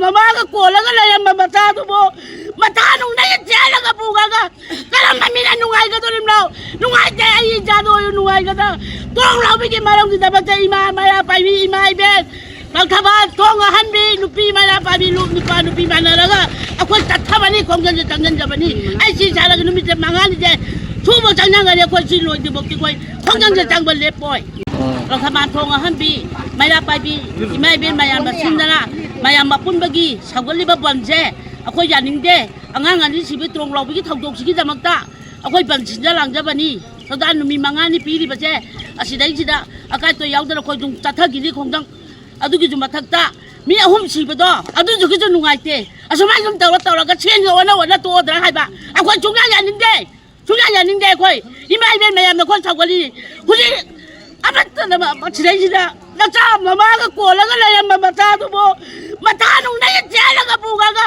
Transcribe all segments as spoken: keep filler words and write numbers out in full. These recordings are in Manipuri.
ꯃꯃꯥꯒ ꯀꯣꯜꯂꯒ ꯂꯩꯔꯝꯕ ꯃꯆꯥꯗꯨꯕꯨ ꯃꯆꯥ ꯅꯨꯡꯗꯒꯤ ꯆꯦꯜꯂꯒ ꯄꯨꯈ꯭ꯔꯒ ꯀꯔꯝꯕ ꯃꯤꯅ ꯅꯨꯡꯉꯥꯏꯒꯗꯣꯔꯤꯕꯅꯣ? ꯅꯨꯡꯉꯥꯏꯇꯦ꯫ ꯑꯩ ꯏꯆꯥꯗꯣ ꯑꯣꯏꯔꯣ ꯅꯨꯡꯉꯥꯏꯒꯗ꯭ꯔꯥ? ꯊꯣꯡ ꯂꯥꯎꯕꯤꯒꯤ ꯃꯔꯝꯒꯤꯗꯃꯛꯇ ꯏꯃꯥ ꯃꯩꯔꯥ ꯄꯥꯏꯕꯤ, ꯏꯃꯥ ꯏꯕꯦꯟ, ꯂꯪꯊꯕꯥꯜ ꯊꯣꯡ ꯑꯍꯟꯕꯤ, ꯅꯨꯄꯤ ꯃꯩꯔꯥ ꯄꯥꯏꯕꯤ, ꯅꯨꯄꯥ ꯅꯨꯄꯤ ꯃꯥꯟꯅꯔꯒ ꯑꯩꯈꯣꯏ ꯆꯠꯊꯕꯅꯤ, ꯈꯣꯡꯖꯪꯁꯦ ꯆꯪꯁꯤꯟꯖꯕꯅꯤ꯫ ꯑꯩ ꯁꯤ ꯁꯥꯔꯒ ꯅꯨꯃꯤꯠꯁꯦ ꯃꯉꯥꯅꯤꯁꯦ ꯁꯨꯕ ꯆꯪꯁꯤꯟꯒꯅꯤ꯫ ꯑꯩꯈꯣꯏ ꯁꯤ ꯂꯣꯏꯗ꯭ꯔꯤꯐꯥꯎꯗꯤ ꯑꯩꯈꯣꯏ ꯈꯣꯡꯖꯪꯁꯦ ꯆꯪꯕ ꯂꯦꯞꯄꯣꯏ꯫ ꯂꯪꯊꯕꯥꯜ ꯊꯣꯡ ꯑꯍꯟꯕꯤ, ꯃꯩꯔꯥ ꯄꯥꯏꯕꯤ, ꯏꯃꯥ ꯏꯕꯦꯟ ꯃꯌꯥꯝꯅ ꯁꯤꯟꯗꯅ ꯃꯌꯥꯝ ꯃꯄꯨꯟꯕꯒꯤ ꯁꯧꯒꯠꯂꯤꯕ ꯕꯟꯁꯦ ꯑꯩꯈꯣꯏ ꯌꯥꯅꯤꯡꯗꯦ꯫ ꯑꯉꯥꯡ ꯑꯅꯤ ꯁꯤꯕꯒꯤ ꯇ꯭ꯔꯣꯡ ꯂꯥꯎꯕꯤꯒꯤ ꯊꯧꯗꯣꯛꯁꯤꯒꯤꯗꯃꯛꯇ ꯑꯩꯈꯣꯏ ꯕꯟ ꯁꯤꯟꯖ ꯂꯥꯡꯖꯕꯅꯤ꯫ ꯁꯗꯥ ꯅꯨꯃꯤꯠ ꯃꯉꯥꯅꯤ ꯄꯤꯔꯤꯕꯁꯦ ꯑꯁꯤꯗꯩꯁꯤꯗ ꯑꯀꯥꯏ ꯑꯇꯣꯏ ꯌꯥꯎꯗꯅ ꯑꯩꯈꯣꯏ ꯑꯗꯨꯝ ꯆꯠꯊꯈꯤꯅꯤ ꯈꯣꯡꯖꯪ꯫ ꯑꯗꯨꯒꯤꯁꯨ ꯃꯊꯛꯇ ꯃꯤ ꯑꯍꯨꯝ ꯁꯤꯕꯗꯣ ꯑꯗꯨꯗꯨꯒꯤꯁꯨ ꯅꯨꯡꯉꯥꯏꯇꯦ꯫ ꯑꯁꯨꯃꯥꯏꯅ ꯁꯨꯝ ꯇꯧꯔ ꯇꯧꯔꯒ ꯁꯦꯟꯒ ꯑꯣꯟꯅ ꯑꯣꯟꯅ ꯇꯣꯛꯑꯗ꯭ꯔꯥ ꯍꯥꯏꯕ ꯑꯩꯈꯣꯏ ꯁꯨꯡꯌꯥ ꯌꯥꯅꯤꯡꯗꯦ꯫ ꯁꯨꯡꯌꯥ ꯌꯥꯅꯤꯡꯗꯦ ꯑꯩꯈꯣꯏ꯫ ꯏꯃꯥ ꯏꯕꯦꯟ ꯃꯌꯥꯝꯅ ꯑꯩꯈꯣꯏ ꯁꯧꯒꯠꯂꯤ꯫ ꯍꯧꯖꯤꯛ ꯑꯃꯠꯇꯅ ꯃ-, ꯃ-, ꯁꯤꯗꯩꯁꯤꯗ ꯃꯆꯥ ꯃꯃꯥꯒ ꯀꯣꯜꯂꯒ ꯂꯩꯔꯝꯕ ꯃꯆꯥꯗꯨꯕꯨ ꯃꯆꯥ ꯅꯨꯡꯗꯒꯤ ꯆꯦꯜꯂꯒ ꯄꯨꯈ꯭ꯔꯒ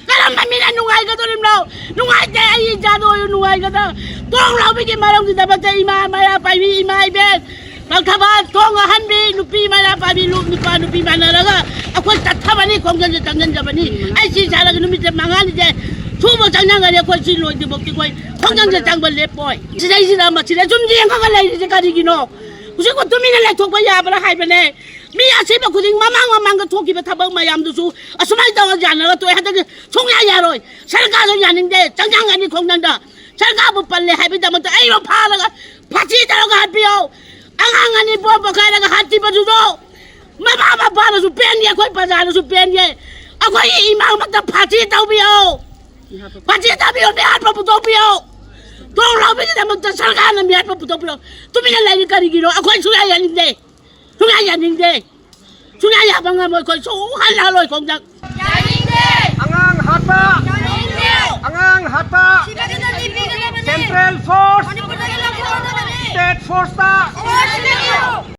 ꯀꯔꯝꯕ ꯃꯤꯅ ꯅꯨꯡꯉꯥꯏꯒꯗꯣꯔꯤꯕꯅꯣ? ꯅꯨꯡꯉꯥꯏꯇꯦ꯫ ꯑꯩ ꯏꯆꯥꯗꯣ ꯑꯣꯏꯔꯣ ꯅꯨꯡꯉꯥꯏꯒꯗ꯭ꯔꯥ? ꯊꯣꯡ ꯂꯥꯎꯕꯤꯒꯤ ꯃꯔꯝꯒꯤꯗꯃꯛꯇ ꯏꯃꯥ ꯃꯩꯔꯥ ꯄꯥꯏꯕꯤ, ꯏꯃꯥ ꯏꯕꯦꯟ, ꯂꯪꯊꯕꯥꯜ ꯊꯣꯡ ꯑꯍꯟꯕꯤ, ꯅꯨꯄꯤ ꯃꯩꯔꯥ ꯄꯥꯏꯕꯤ, ꯅꯨ-, ꯅꯨꯄꯥ ꯅꯨꯄꯤ ꯃꯥꯟꯅꯔꯒ ꯑꯩꯈꯣꯏ ꯆꯠꯊꯕꯅꯤ, ꯈꯣꯡꯖꯪꯁꯦ ꯆꯪꯁꯤꯟꯖꯕꯅꯤ꯫ ꯑꯩ ꯁꯤ ꯁꯥꯔꯒ ꯅꯨꯃꯤꯠꯁꯦ ꯃꯉꯥꯅꯤꯁꯦ ꯁꯨꯕ ꯆꯪꯁꯤꯟꯒꯅꯤ꯫ ꯑꯩꯈꯣꯏ ꯁꯤ ꯂꯣꯏꯗ꯭ꯔꯤꯐꯥꯎꯗꯤ ꯑꯩꯈꯣꯏ ꯈꯣꯡꯖꯪꯁꯦ ꯆꯪꯕ ꯂꯦꯞꯄꯣꯏ꯫ ꯁꯤꯗꯩꯁꯤꯗ ꯃꯁꯤꯗ ꯁꯨꯝ ꯌꯦꯡꯉꯒ ꯂꯩꯔꯤꯁꯦ ꯀꯔꯤꯒꯤꯅꯣ? ꯍꯧꯖꯤꯛꯄꯨ ꯇꯨꯃꯤꯟꯅ ꯂꯩꯊꯣꯛꯄ ꯌꯥꯕ꯭ꯔꯥ ꯍꯥꯏꯕꯅꯦ꯫ ꯃꯤ ꯑꯁꯤꯕ ꯈꯨꯗꯤꯡ ꯃꯃꯥꯡ ꯃꯃꯥꯡꯗ ꯊꯣꯛꯈꯤꯕ ꯊꯕꯛ ꯃꯌꯥꯝꯗꯨꯁꯨ ꯑꯁꯨꯃꯥꯏꯅ ꯇꯧꯔ ꯌꯥꯅꯔ ꯇꯣꯛꯑꯦ꯫ ꯍꯟꯗꯛꯇꯤ ꯁꯨꯡꯌꯥ ꯌꯥꯔꯣꯏ꯫ ꯁꯔꯀꯥꯔꯁꯨ ꯌꯥꯅꯤꯡꯗꯦ꯫ ꯆꯪꯁꯤꯟꯒꯅꯤ ꯈꯣꯡꯖꯪꯗ꯫ ꯁꯔꯀꯥꯔꯕꯨ ꯄꯜꯂꯦ ꯍꯥꯏꯕꯒꯤꯗꯃꯛꯇ ꯑꯩꯕꯨ ꯐꯥꯔꯒ ꯐꯥꯁꯤ ꯇꯧꯔꯒ ꯍꯥꯠꯄꯤꯌꯣ꯫ ꯑꯉꯥꯡ ꯑꯅꯤ ꯄꯣꯝ ꯄꯣꯈꯥꯏꯔꯒ ꯍꯥꯠꯈꯤꯕꯗꯨꯁꯨ ꯃꯃꯥ ꯃꯄꯥꯅꯁꯨ ꯄꯦꯟꯗꯦ, ꯑꯩꯈꯣꯏ ꯄ꯭ꯔꯖꯥꯅꯁꯨ ꯄꯦꯟꯗꯦ꯫ ꯑꯩꯈꯣꯏꯒꯤ ꯏꯃꯥꯃꯛꯇ ꯐꯥꯁꯤ ꯇꯧꯕꯤꯌꯣ꯫ ꯐꯥꯁꯤ ꯇꯧꯕꯤꯌꯣ, ꯃꯤꯍꯥꯠꯄ ꯄꯨꯊꯣꯛꯄꯤꯌꯣ꯫ ꯊꯣꯡ ꯂꯥꯎꯕꯤꯒꯤꯗꯃꯛꯇ ꯁꯔꯀꯥꯔꯅ ꯃꯤꯍꯥꯠꯄ ꯄꯨꯊꯣꯛꯄꯤꯌꯣ꯫ ꯇꯨꯃꯤꯟꯅ ꯂꯩꯔꯤ ꯀꯔꯤꯒꯤꯅꯣ? ꯑꯩꯈꯣꯏ ꯁꯨꯡꯌꯥ ꯌꯥꯅꯤꯡꯗꯦ꯫ ꯁꯨꯡꯌꯥ ꯌꯥꯅꯤꯡꯗꯦ꯫ ꯁꯨꯡꯌꯥ ꯌꯥꯕ ꯉꯝꯃꯣꯏ꯫ ꯑꯩꯈꯣꯏ ꯁꯨꯡꯍꯜ ꯍꯜꯂꯣꯏ ꯈꯣꯡꯖꯪ꯫ ꯌꯥꯅꯤꯡꯗꯦ꯫ ꯑꯉꯥꯡ ꯍꯥꯠꯄ꯫ ꯌꯥꯅꯤꯡꯗꯦ꯫ ꯑꯉꯥꯡ ꯍꯥꯠꯄ꯫ ꯁꯤꯕꯒꯤ ꯅꯨꯃꯤꯠ ꯄꯤꯒꯗꯕꯅꯤ꯫ Central Force꯫ ꯃꯅꯤꯄꯨꯔꯗꯒꯤ ꯂꯧꯊꯣꯛꯀꯗꯕꯅꯤ꯫ State Force ꯇ꯫ Force ꯄꯤꯌꯨ꯫